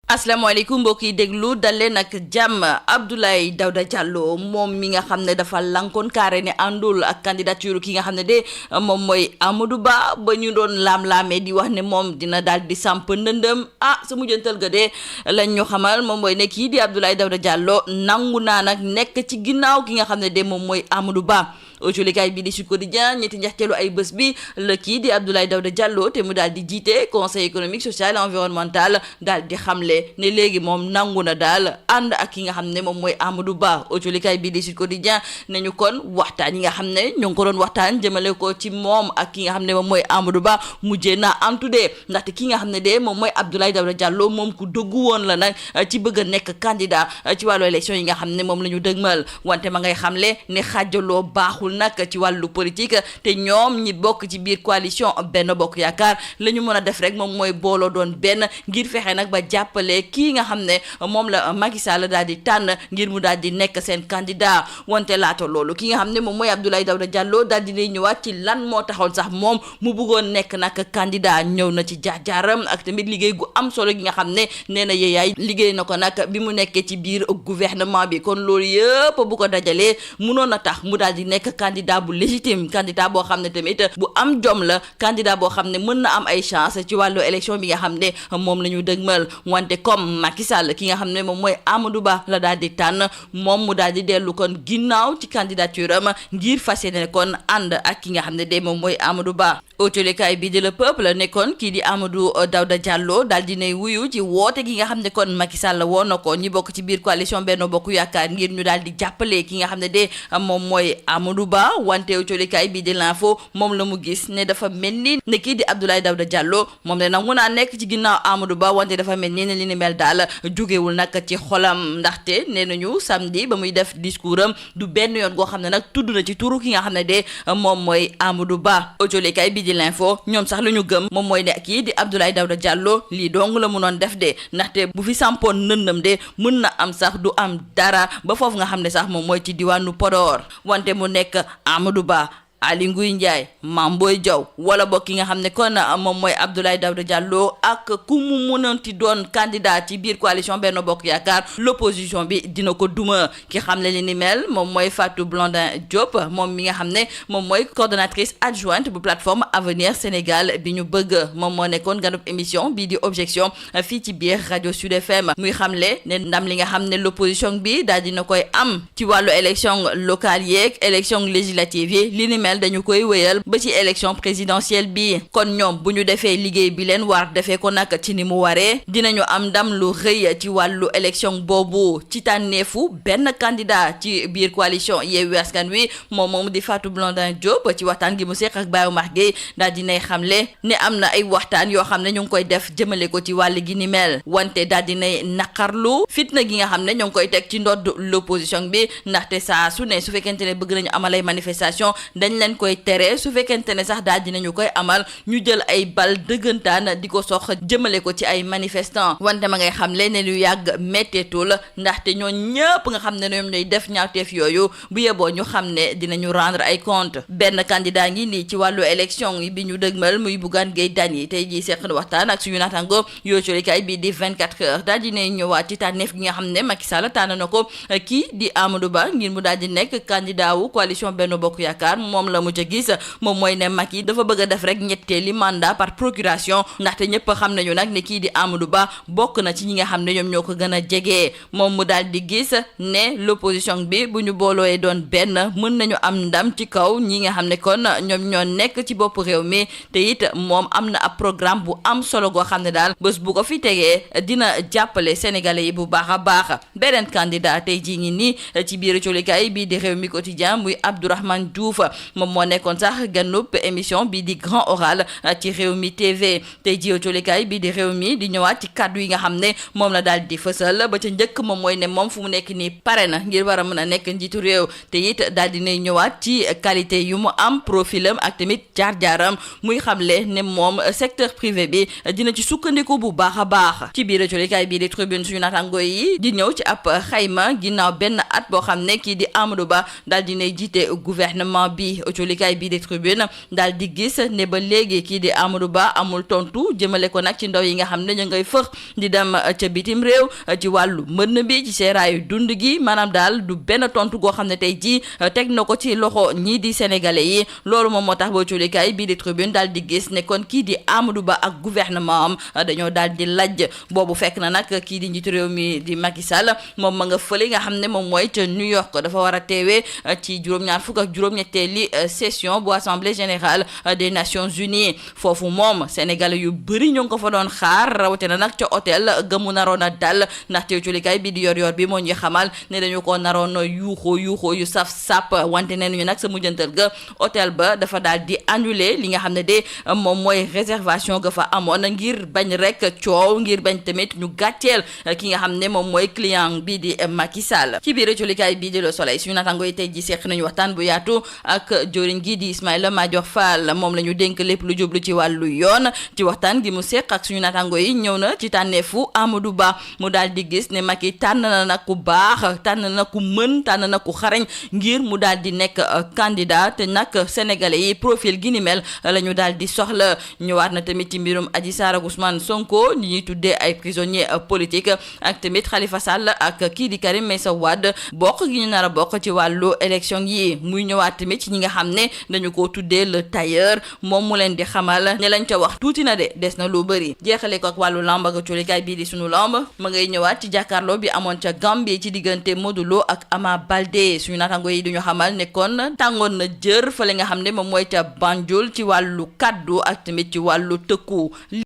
asalaamaaleykum mbokk yi déglu dalee nag jàmm Abdoulaye Daouda Diallo moom mi nga xam ne dafa lankoon carré ne àndul ak candidature ki nga xam ne de moom mooy Amadou Ba ñu doon laam-laamee di wax ne moom dina daal di samp ndëndëm sa mujjantal ga de lañ ñu xamal moom mooy ne kii di Abdoulaye Daouda Diallo nangu naa nag nekk ci ginnaaw ki nga xam ne de moom mooy Amadou Ba. autolikaay bi di Sud Quotidien ñetti njaxteelu ay bés bi la kii di Abdoulaye Daouda Diallo te mu daal di jiite conseil économique social et environnemental daal di xamle ne léegi moom nangu na daal ànd ak ki nga xam ne moom mooy Amadou Ba. autolikaay bi di Sud Quotidien ne ñu kon waxtaan yi nga xam ne ñu ngi ko doon waxtaan jëmale ko ci moom ak ki nga xam ne moom mooy Amadou Ba mujjee naa antu de ndaxte ki nga xam ne de moom mooy Abdoulaye Daouda Diallo moom ku dëggu woon la nag ci bëgg a nekk candidat ci wàllu élection yi nga xam ne moom la ñu dëgmal wante ma ngay xamle ne xaajaloo baaxul nag ci wàllu politique te ñoom ñi bokk ci biir coalition Benno Bokk Yaakaar la ñu mën a def rek moom mooy booloo doon benn ngir fexe nag ba jàppale kii nga xam ne moom la Macky Sall daal di tànn ngir mu daal di nekk seen candidat wante laata loolu ki nga xam ne moom mooy Abdoulaye Daouda Diallo daal di lay ñëwaat ci lan moo taxoon sax moom mu bëggoon nekk nag candidat ñëw na ci jaar-jaaram ak tamit liggéey gu am solo gi nga xam ne nee na yeeyaay liggéey na ko nag bi mu nekkee ci biir gouvernement bi kon loolu yëpp bu ko dajalee munoon a tax mu daal di nekk candidat bu légitime candidat boo xam ne tamit bu am jom la candidat boo xam ne mën na am ay chance ci wàllu élection bi nga xam ne moom la ñu dëgmal wante comme Macky Sall ki nga xam ne moom mooy Amadou Ba la daal di tànn moom mu daal di dellu kon ginnaaw ci candidature am ngir fas yéene kon ànd ak ki nga xam ne de moom mooy Amadou Ba. autolikaay bi di Le Peuple nekkoon kii di Amadou Daouda Diallo daal di ne wuyu ci woote gi nga xam ne kon Macky Sall woo na ko ñi bokk ci biir coalition Benno Bokk Yaakaar ngir ñu daal di jàppale ki nga xam ne de moom mooy Amadou Ba wante autolikaay bi di L'Info moom la mu gis ne dafa mel ni ne kii di Abdoulaye Daouda Diallo moom ne nangu naa nekk ci ginnaaw Amadou Ba wante dafa mel ni ne li ni mel daal jógewul nag ci xolam ndaxte nee nañu samedi ba muy def discours am du benn yoon goo xam ne nag tudd na ci turu ki nga xam ne de moom mooy Amadou Ba. autolikaay bi di L'Info ñoom sax lu ñu gëm moom mooy ne kii di Abdoulaye Daouda Diallo lii dong la mënoon def de ndaxte bu fi sampoon nëndam de mën na am sax du am dara ba foofu nga xam ne sax moom mooy ci diwaanu Podor wante mu nekk Amadou Ba, Aly Ngouille Ndiaye, Mame Boye Diao wala bokk ki nga xam ne kon moom mooy Abdoulaye Daouda Diallo ak ku mu mënanti doon candidat ci biir coalition Benno Bokk Yaakaar l'opposition bi dina ko duma. ki xam ne li ni mel moom mooy Fatou Blondin Diop moom mi nga xam ne moom mooy coordonnatrice adjointe bu plateforme Avenir Sénégal bi ñu bëgg moom moo nekkoon ganub émission bii di objection fii ci biir rajo Sud FM muy xamle ne ndam li nga xam ne l'opposition bi daal dina koy am ci wàllu élection locale yeeg élection législative yi li ni mel dañu koy wéyal ba ci élection présidentielle bi kon ñoom bu ñu defee liggéey bi leen war defee ko nag ci ni mu waree dinañu am ndam lu rëy ci wàllu élection boobu ci tànneefu benn candidat ci biir coalition Yewwi Askan Wi moom di Fatou Blondin Diop ci waxtaan gi mu seq ak Baye Oumar Gueye daal dinay xamle ne am na ay waxtaan yoo xam ne ñu ngi koy def jëmale ko ci wàll gi ni mel wante daal dinay naqarlu fitna gi nga xam ne ñoo ngi koy teg ci ndodd l'opposition bi ndaxte saa su ne su fekkente ne bëgg nañu amal ay manifestation dañ leen koy tere su fekkente ne sax daal dinañu koy amal ñu jël ay bal dëggantaan di ko sox jëmale ko ci ay manifestants wante ma ngay xam leen ne lu yàgg métteetul ndaxte ñoo ñëpp nga xam ne ñoom ñooy def ñaawteef yooyu bu yeboo ñu xam ne dinañu rendre ay compte. benn candidat ngi nii ci wàllu élection yi bi ñu dëgmal muy Bougane Gueye Dany tey jii seq waxtaan ak suñu naataango yoo colikaay bi di 24 heures daal di ne ñëwaat ci tànneef gi nga xam ne Macky Sall tànn na ko kii di Amadou Ba ngir mu daal di nekk candidat wu coalition Benno Bokk Yaakaar moom la mu ca gis moom mooy ne Macky dafa bëgg a def rek ñetteeli mandat par procuration ndaxte ñëpp xam nañu nag ne kii di Amadou Ba bokk na ci ñi nga xam ne ñoom ñoo ko gën a jege moom mu daal di gis ne l'opposition bi bu ñu boolooyee doon benn mën nañu am ndam ci kaw ñi nga xam ne kon ñoom ñoo nekk ci bopp réew mi te it moom am na ab programme bu am solo goo xam ne daal bés bu ko fi tegee dina jàppale sénégalais yi bu baax a baax. beneen candidat tey jii ngi nii ci biir colikaay bii di Rewmi Quotidien muy Abdourahmane Diouf moom moo nekkoon sax ganub émission bi di Grand Oral ci Rewmi TV tey jii colikaay bi di Rewmi di ñëwaat ci kaddu yi nga xam ne moom la daal di fësal ba ca njëkk moom mooy ne moom fu mu nekk nii pare na ngir war a mën a nekk njiitu réew te it daal di nay ñëwaat ci qualité yu mu am profilam ak tamit jaar-jaaram muy xamle ne moom secteur privé bi dina ci sukkandiku bu baax a baax. ci biir colikaay bii di Tribune suñu naataango yi di ñëw ci ab xayma ginnaaw benn at boo xam ne kii di Amadou Ba daal di nay jiite gouvernement bi autolikaay bii di Tribune daal di gis ne ba léegi kii di Amadou Ba amul tontu jëmale ko nag ci ndaw yi nga xam ne ñu ngay fëx di dem ca bitim réew ci wàllu mbënn bi ci seeraayu dund gi maanaam daal du benn tontu goo xam ne tey jii teg na ko ci loxo ñii di sénégalais yi loolu moom moo tax ba autolikaay bii di Tribune daal di gis ne kon kii di Amadou Ba ak gouvernement am dañoo daal di lajj boobu fekk na nag kii di njiitu réew mi di Macky Sall moom ma nga fële nga xam ne moom mooy ca New York dafa war a teewee ci juróom-ñaar fukk ak juróom-ñetteeli session bu assemblée générale des Nations Unies foofu moom sénégalais yu bëri ñoo ngi ko fa doon xaar rawatina nag ca hôtel gëmu naroon a dal ndaxte culikaay bi di yor bi moo ñuy xamal ne dañu ko naroon yuuxoo yu saf sap wante nee nañu nag sa mujjantal ga hôtel ba dafa daal di annulé li nga xam ne de moom mooy réservation ga fa amoon ngir bañ rek coow ngir bañ tamit ñu gàcceel ki nga xam ne moom mooy client bi di Macky Sall ci biir culikaay bii di Le Soleil suñu naataango yi tey ji seq nañu waxtaan bu yaatu ak joriñ gi di Ismaïla Madior Fall moom la ñu dénk lépp lu jublu ci wàllu yoon ci waxtaan gi mu seq ak suñu naataango yi ñëw na ci tànneefu Amadou Ba mu daal di gis ne Macky tànn na nag ku baax tànn na ku mën tànn na ku xarañ ngir mu daal di nekk candidat te nag sénégalais yi profil gi ni mel la ñu daal di soxla ñëwaat na tamit ci mbirum Adji Sarr ak Ousmane Sonko ñi ñuy tuddee ay prisonniers politiques ak tamit Khalifa Sall ak kii di Karim Meïssa Wade bokk gi ñu nar a bokk ci wàllu élection yi muy ñëwaat tamit ci ñi nga xam ne dañu ko tuddee le tailleur moom mu leen di xamal ne lañ ca wax tuuti na de des na lu bëri jeexale ko ak wàllu lamb ak culikaay bii di sunu lamb ma ngay ñëwaat ci jàkkaarloo bi amoon ca Gambie ci diggante Modou Lo ak Ama Baldé suñu naataango yi duñu xamal ne kon tàngoon na jër fële nga xam ne moom mooy ca Banjul ci wàllu kaddu ak tamit ci wàllu tëkku